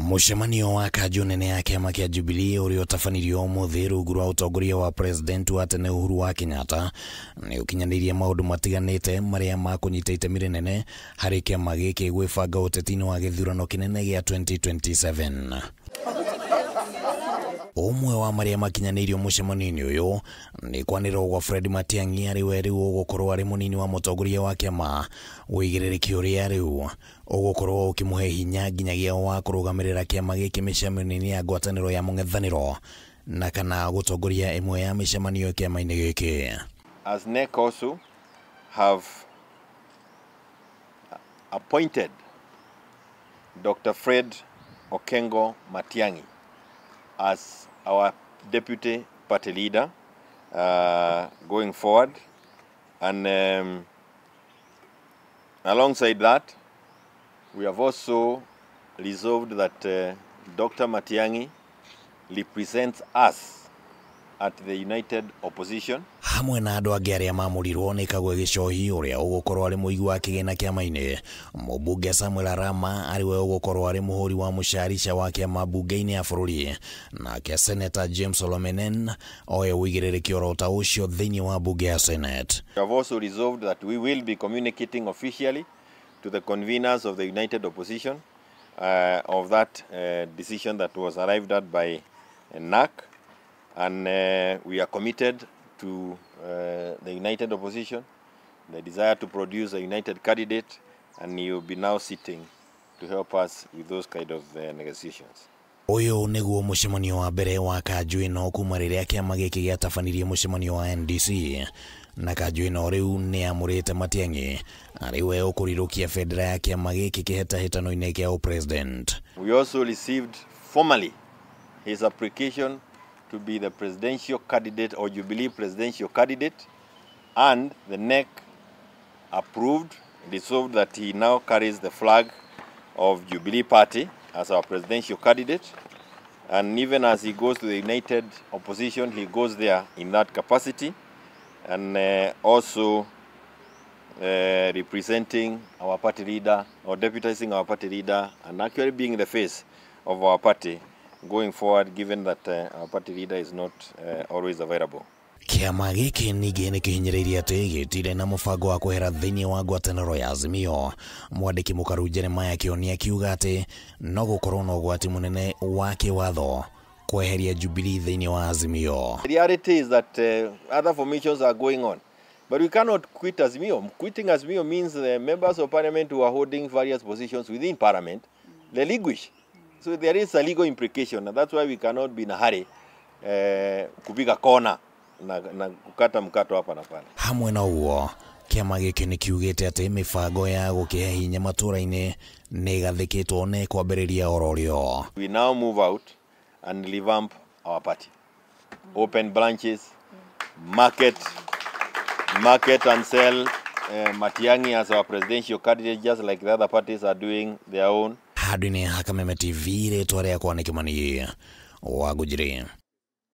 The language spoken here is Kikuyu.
Mũcemanio wa kanjũ nene ya kĩama kĩa Jubilee ũrĩa ũtabanirio ũmũthĩ rungu rwa ũtongoria wa president wa tene Uhuru wa Kenyatta nĩ ũkinyanĩirie maũndũ matiganĩte marĩa makũnyita itemi rĩnene harĩ kĩama gĩkĩ gwĩbanga ũteti-inĩ wa gĩthurano kĩnene gĩa 2027. Ũmwe wa marĩa makinyanĩirio mũcemanio-inĩ ũyũ nĩ kwanĩrĩrwo gwa Fred Matiang'i arĩ we rĩu ũgũkorwo arĩ mũnini wa mũtongoria wa kĩama, ũigĩrĩrĩki ũrĩa rĩu ũgũkorwo ũkĩmũhe hinya nginyagia wa kũrũgamĩrĩra kĩama gĩkĩ mĩcemanio-inĩ ya ngwatanĩro ya mũng'ethanĩro na kana gũtongoria ĩmwe ya mĩcemanio kĩama-inĩ gĩkĩ. As NEC also have appointed Dr. Fred Okengo Matiang'i as our deputy party leader going forward, and alongside that we have also resolved that Dr. Matiang'i represents us at the United Opposition. Hamwe na andũ angĩ arĩa mamũrirwo nĩ Kagwe Gĩcohi ũrĩa ũgũkorwo arĩ mũigi wa kĩgĩna kĩama-inĩ, mũmbunge Samuel Arama arĩ we ũgũkorwo arĩ mũhũri wa mũcarica wa kĩama mbunge-inĩ ya bũrũri, nake Senator James Olomenen oe ũigĩrĩrĩki oro ta ũcio thĩinĩ wa mbunge ya Senate. We have also resolved that we will be communicating officially to the conveners of the United Opposition of that decision that was arrived at by NAC, and we are committed to the United Opposition, the desire to produce a united candidate, and he will be now sitting to help us with those kind of negotiations. Ũyũ nĩguo mũcemanio wa mbere wa kanjũ ĩno kuma rĩrĩa kĩama gĩkĩ gĩatabanirie mũcemanio wa NDC, na kanjũ ĩno rĩu nĩ amũrĩte Matiang'i arĩ we ũkũrirũkia bendera ya kĩama gĩkĩ kĩhĩtahĩtano-inĩ kĩa ũpresident. We also received formally his application to be the presidential candidate or Jubilee presidential candidate, and the NEC approved, resolved that he now carries the flag of Jubilee Party as our presidential candidate, and even as he goes to the United Opposition, he goes there in that capacity, and also representing our party leader or deputizing our party leader and actually being the face of our party going forward, given that our party leader is not always available. Kĩama gĩkĩ ningĩ nĩ kĩhinyĩrĩirie atĩ gĩtirĩ na mũbango wa kwehera thĩinĩ wa ngwatanĩro ya Azimio. Mwandĩki mũkaru Jeremiah Kĩoni akiuga atĩ no gũkorwo na ũgwati mũnene wa kĩwatho kweheria Jubilee thĩinĩ wa Azimio. The reality is that other formations are going on, but we cannot quit Azimio. Quitting Azimio means the members of parliament who are holding various positions within parliament relinquish. So there is a legal implication, and that's why we cannot be in a hurry kupiga kona na kukata mkato hapa na pale. Hamwe na ũguo, kĩama gĩkĩ nĩ kiugĩte atĩ mĩbango ya gũkĩhe hinya matũra-inĩ nĩ ĩgathĩkĩtwo na ĩkwambĩrĩria oro rĩo. We now move out and revamp our party. Open branches, market and sell Matiang'i as our presidential candidate, just like the other parties are doing their own. Handũ-inĩ ha Kameme TV, rĩtwa rĩakwa nĩ Kĩmani wa Ngũnjiri.